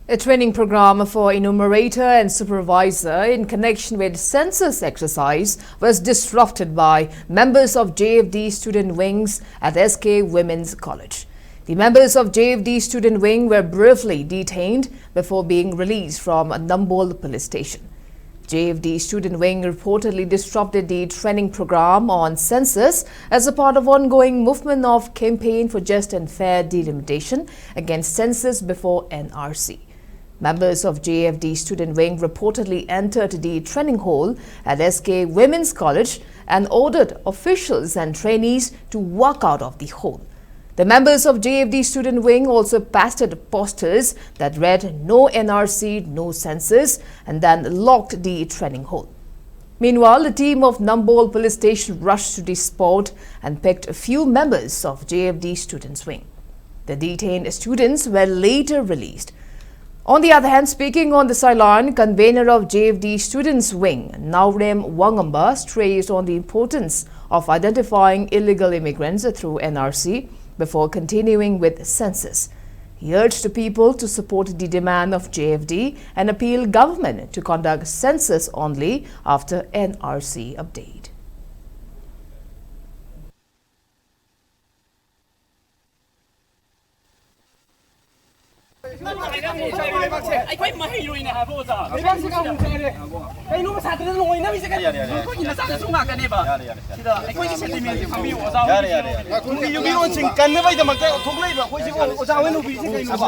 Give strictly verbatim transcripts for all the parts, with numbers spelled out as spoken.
A training program for enumerator and supervisor in connection with census exercise was disrupted by members of J F D student wings at S K Women's College. The members of J F D student wing were briefly detained before being released from Nambol police station. J F D student wing reportedly disrupted the training program on census as a part of ongoing movement of campaign for just and fair delimitation against census before N R C. Members of J F D student wing reportedly entered the training hall at S K Women's College and ordered officials and trainees to walk out of the hall. The members of J F D student wing also pasted posters that read "No N R C, no census," and then locked the training hall. Meanwhile, the team of Nambol police station rushed to the spot and picked a few members of J F D students wing. The detained students were later released. On the other hand, speaking on the sideline, convener of J F D students wing, Naurem Wangamba, stressed on the importance of identifying illegal immigrants through N R C before continuing with census. He urged the people to support the demand of J F D and appeal government to conduct census only after N R C update. ꯑꯩꯈꯣꯏ ꯃꯍꯩꯔꯣꯏꯅꯦ ꯍꯥꯏꯕ ꯑꯣꯖꯥ꯫ ꯂꯩꯕꯥꯛꯁꯤꯒ ꯑꯃꯨꯛ ꯆꯥꯏꯔꯦ꯫ ꯀꯩꯅꯣꯕ ꯁꯥꯇ꯭ꯔꯗ ꯂꯣꯏꯅꯕꯤꯁꯦ ꯀꯩꯅꯣ? ꯌꯥꯔꯦ, ꯌꯥꯔꯦ, ꯌꯥꯔꯦ꯫ ꯑꯩꯈꯣꯏꯒꯤ ꯅꯆꯥꯗꯁꯨ ꯉꯥꯛꯀꯅꯦꯕ꯫ ꯌꯥꯔꯦ, ꯌꯥꯔꯦ, ꯌꯥꯔꯦ꯫ ꯁꯤꯗ ꯑꯩꯈꯣꯏꯒꯤ ꯁꯦꯟꯇꯤꯃꯦꯟꯁꯦ ꯈꯪꯕꯤꯌꯨ ꯑꯣꯖꯥ꯫ ꯌꯥꯔꯦ, ꯌꯥꯔꯦ, ꯌꯥꯔꯦ꯫ ꯇꯨꯡꯒꯤ ꯌꯨꯝꯕꯤꯔꯣꯟꯁꯤꯡ ꯀꯟꯅꯕꯒꯤꯗꯃꯛꯇ ꯊꯣꯛꯂꯛꯏꯕ ꯑꯩꯈꯣꯏꯁꯤꯕꯨ ꯑꯣꯖꯥ ꯍꯣꯏꯅ ꯎꯕꯤꯔꯤꯁꯦ ꯀꯩꯅꯣꯕ?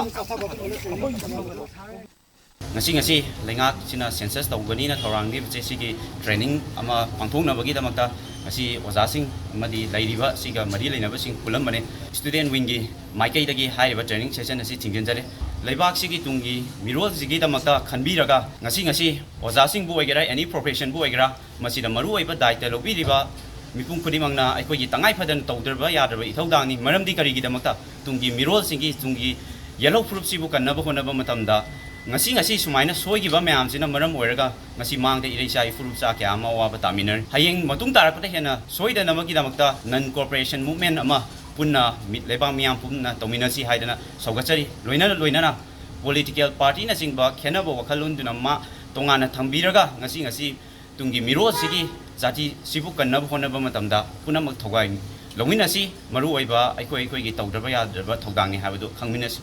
ꯉꯁꯤ, ꯉꯁꯤ ꯂꯩꯉꯥꯛꯁꯤꯅ census ꯇꯧꯒꯅꯤꯅ ꯊꯧꯔꯥꯡꯂꯤꯕꯁꯦ ꯁꯤꯒꯤ training ꯑꯃ ꯄꯥꯡꯊꯣꯛꯅꯕꯒꯤꯗꯃꯛꯇ ꯉꯁꯤ ꯑꯣꯖꯥꯁꯤꯡ ꯑꯃꯗꯤ ꯂꯩꯔꯤꯕ ꯁꯤꯒ ꯃꯔꯤ ꯂꯩꯅꯕꯁꯤꯡ ꯄꯨꯜꯂꯝꯕꯅꯦ꯫ Student wingꯒꯤ ꯃꯥꯏꯀꯩꯗꯒꯤ ꯍꯥꯏꯔꯤꯕ training session ꯑꯁꯤ ꯊꯤꯡꯖꯤꯟꯖꯔꯦ꯫ ꯂꯩꯕꯥꯛꯁꯤꯒꯤ ꯇꯨꯡꯒꯤ ꯃꯤꯔꯣꯜꯁꯤꯒꯤꯗꯃꯛꯇ ꯈꯟꯕꯤꯔꯒ ꯉꯁꯤ, ꯉꯁꯤ ꯑꯣꯖꯥꯁꯤꯡꯕꯨ ꯑꯣꯏꯒꯦꯔꯥ, any professionꯕꯨ ꯑꯣꯏꯒꯦꯔꯥ, ꯃꯁꯤꯗ ꯃꯔꯨꯑꯣꯏꯕ ꯗꯥꯏꯇ ꯂꯧꯕꯤꯔꯤꯕ ꯃꯤꯄꯨꯝ ꯈꯨꯗꯤꯡꯃꯛꯅ ꯑꯩꯈꯣꯏꯒꯤ ꯇꯉꯥꯏ ꯐꯗꯅ ꯇꯧꯗ꯭ꯔꯕ ꯌꯥꯗ꯭ꯔꯕ ꯏꯊꯧꯗꯥꯡꯅꯤ꯫ ꯃꯔꯝꯗꯤ ꯀꯔꯤꯒꯤꯗꯃꯛꯇ? ꯇꯨꯡꯒꯤ ꯃꯤꯔꯣꯜꯁꯤꯡꯒꯤ, ꯇꯨꯡꯒꯤ ꯌꯦꯜꯍꯧ ꯐꯨꯔꯨꯞꯁꯤꯕꯨ ꯀꯟꯅꯕ ꯍꯣꯠꯅꯕ ꯃꯇꯝꯗ ꯉꯁꯤ, ꯉꯁꯤ ꯁꯨꯃꯥꯏꯅ ꯁꯣꯏꯈꯤꯕ ꯃꯌꯥꯝꯁꯤꯅ ꯃꯔꯝ ꯑꯣꯏꯔꯒ ꯉꯁꯤ ꯃꯥꯡꯗ ꯏꯔꯩꯆꯥ ꯏꯐꯨꯔꯨꯞꯆꯥ ꯀꯌꯥ ꯑꯃ ꯑꯋꯥꯕ ꯇꯥꯃꯤꯟꯅꯔꯤ꯫ ꯍꯌꯦꯡ ꯃꯇꯨꯡ ꯇꯥꯔꯛꯄꯗ ꯍꯦꯟꯅ ꯁꯣꯏꯗꯅꯕꯒꯤꯗꯃꯛꯇ non cooperation movement ꯑꯃ ꯄꯨꯟꯅ ꯃꯤ-, ꯂꯩꯕꯥꯛ ꯃꯤꯌꯥꯝ ꯄꯨꯝꯅ ꯇꯧꯃꯤꯟꯅꯁꯤ ꯍꯥꯏꯗꯅ ꯁꯧꯒꯠꯆꯔꯤ꯫ ꯂꯣꯏꯅꯅ, ꯂꯣꯏꯅꯅ ꯄꯣꯂꯤꯇꯤꯀꯦꯜ ꯄꯥꯔꯇꯤꯅꯆꯤꯡꯕ ꯈꯦꯠꯅꯕ ꯋꯥꯈꯜꯂꯣꯟꯗꯨꯅ ꯃꯥ ꯇꯣꯉꯥꯟꯅ ꯊꯝꯕꯤꯔꯒ ꯉꯁꯤ, ꯉꯁꯤ ꯇꯨꯡꯒꯤ ꯃꯤꯔꯣꯜꯁꯤꯒꯤ ꯖꯥꯇꯤꯁꯤꯕꯨ ꯀꯟꯅꯕ ꯍꯣꯠꯅꯕ ꯃꯇꯝꯗ ꯄꯨꯝꯅꯃꯛ ꯊꯧꯒꯜ ꯂꯧꯃꯤꯟꯅꯁꯤ꯫ ꯃꯔꯨꯑꯣꯏꯕ ꯑꯩꯈꯣꯏ ꯑꯩꯈꯣꯏꯒꯤ ꯇꯧꯗꯕ ꯌꯥꯗ꯭ꯔꯕ ꯊꯧꯗꯥꯡꯅꯤ ꯍꯥꯏꯕꯗꯨ ꯈꯪꯃꯤꯟꯅꯁꯤ꯫